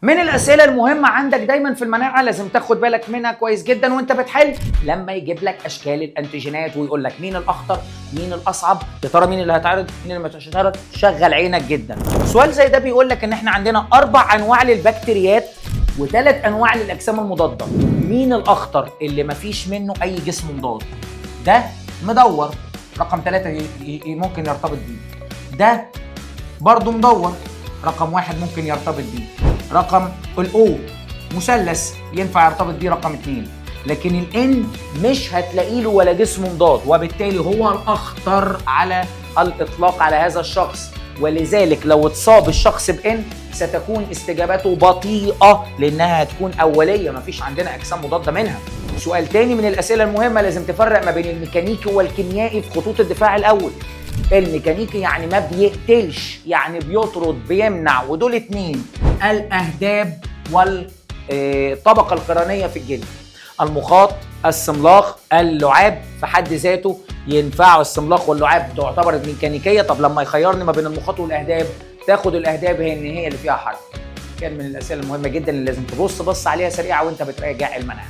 من الاسئلة المهمة عندك دايما في المناعة لازم تاخد بالك منها كويس جدا وانت بتحل، لما يجيب لك اشكال الانتيجينات ويقول لك مين الاخطر، مين الاصعب، يا ترى مين اللي هيتعرض، مين اللي مش هيتعرض. شغل عينك جدا. سؤال زي ده بيقول لك ان احنا عندنا 4 انواع للبكتيريات و3 انواع للاجسام المضادة. مين الاخطر اللي مفيش منه اي جسم مضاد؟ ده مدور رقم 3 ممكن يرتبط بيه، ده برضه مدور رقم 1 ممكن يرتبط بيه، رقم ال O مثلث ينفع يرتبط بيه رقم 2، لكن ال N مش هتلاقي له ولا جسم مضاد، وبالتالي هو الاخطر على الاطلاق على هذا الشخص. ولذلك لو اتصاب الشخص ب N ستكون استجابته بطيئه لانها هتكون اوليه، مفيش عندنا اجسام مضادة منها. سؤال تاني من الاسئلة المهمة، لازم تفرق ما بين الميكانيكي والكيميائي في خطوط الدفاع الاول. الميكانيكي يعني ما بيقتلش، يعني بيطرد بيمنع، ودول 2، الاهداب والطبقة القرنيه في الجلد. المخاط، الصملاخ، اللعاب في حد ذاته ينفعوا. الصملاخ واللعاب تعتبر ميكانيكية. طب لما يخيرني ما بين المخاط والاهداب، تاخد الاهداب هي ان هي اللي فيها حركة. كان من الاسئلة المهمة جدا اللي لازم تبص عليها سريعة وانت بتراجع المناعة.